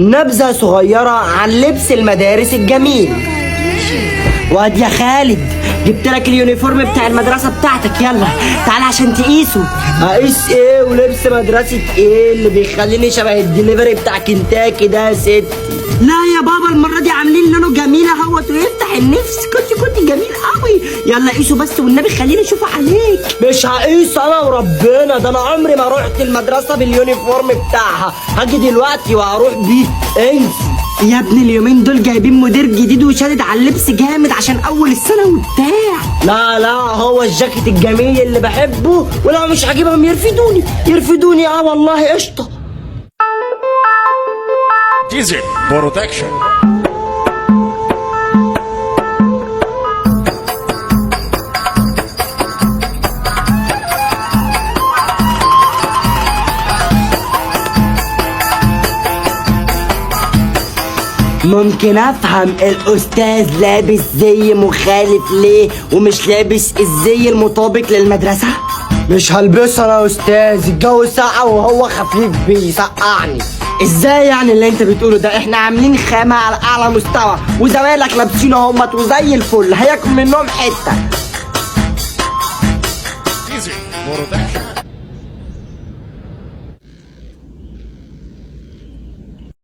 نبذة صغيرة عن لبس المدارس الجميل. واد يا خالد، جبت لك ال uniform بتاع المدرسة بتاعتك، يلا تعال عشان تقيسه. اقيس ايه ولبس مدرسة ايه اللي بيخليني شبه الدليفري بتاع كنتاكي ده يا ستي؟ لا يا بابا، المرة دي عاملين لونه جميل اهوت ويفتح النفس. كنت جميل قوي. يلا قيسه بس والنبي خليني اشوفه عليك. مش هقيس انا وربنا، ده انا عمري ما رحت المدرسة بال uniform بتاعها، هاجي دلوقتي وهروح بيه. انسي يا ابني، اليومين دول جايبين مدير جديد وشادد على اللبس جامد عشان اول السنة وبتاع. لا لا، هو الجاكيت الجميل اللي بحبه، ولو مش عاجبهم يرفدوني يرفدوني. اه والله قشطه. Diesel Production. ممكن افهم الاستاذ لابس زي مخالف ليه ومش لابس الزي المطابق للمدرسة؟ مش هلبسه انا يا استاذ، الجو ساقع وهو خفيف بيسقعني. ازاي يعني اللي انت بتقوله ده؟ احنا عاملين خامة على اعلى مستوى وزمايلك لابسينه همت وزي الفل، هياكل منهم حتة. Diesel Production.